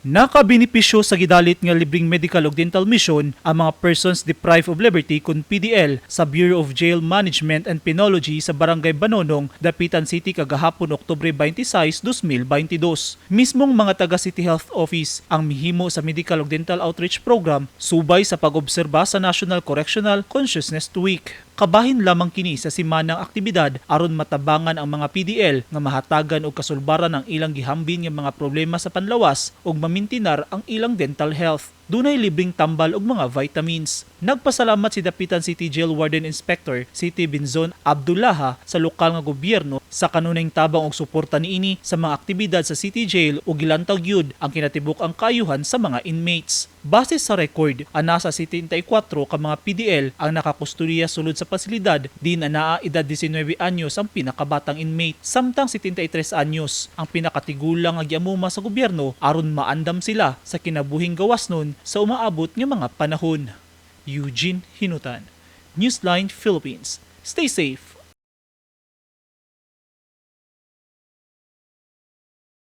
Nakabenepisyo sa gidalit nga libreng medical ug dental mission ang mga persons deprived of liberty kun PDL sa Bureau of Jail Management and Penology sa Barangay Banonong, Dapitan City kagahapon, Oktubre 26, 2022. Mismong mga taga City Health Office ang mihimo sa medical ug dental outreach program subay sa pag-obserba sa National Correctional Consciousness Week. Kabahin lamang kini sa simanang aktibidad aron matabangan ang mga PDL nga mahatagan og kasulbaran ang ilang gihambin nga mga problema sa panlawas ug mamintinar ang ilang dental health. Dunay libreng tambal og mga vitamins. Nagpasalamat si Dapitan City Jail Warden Inspector City Binzon Abdullaha sa lokal nga gobyerno sa kanunayng tabang og suporta niini sa mga aktibidad sa City Jail ug gilantaw gyud ang kinatibuk-ang kaayuhan sa mga inmates. Base sa record, anaa sa 74 ka mga PDL ang nakakustudiya sulod sa pasilidad, din anaa edad 19 anyos ang pinakabatang inmate, samtang 73 anyos ang pinakatigulang nga giamuma sa gobyerno aron maandam sila sa kinabuhing gawas nun sa umaabot nga mga panahon. Eugene Hinutan, Newsline Philippines. Stay safe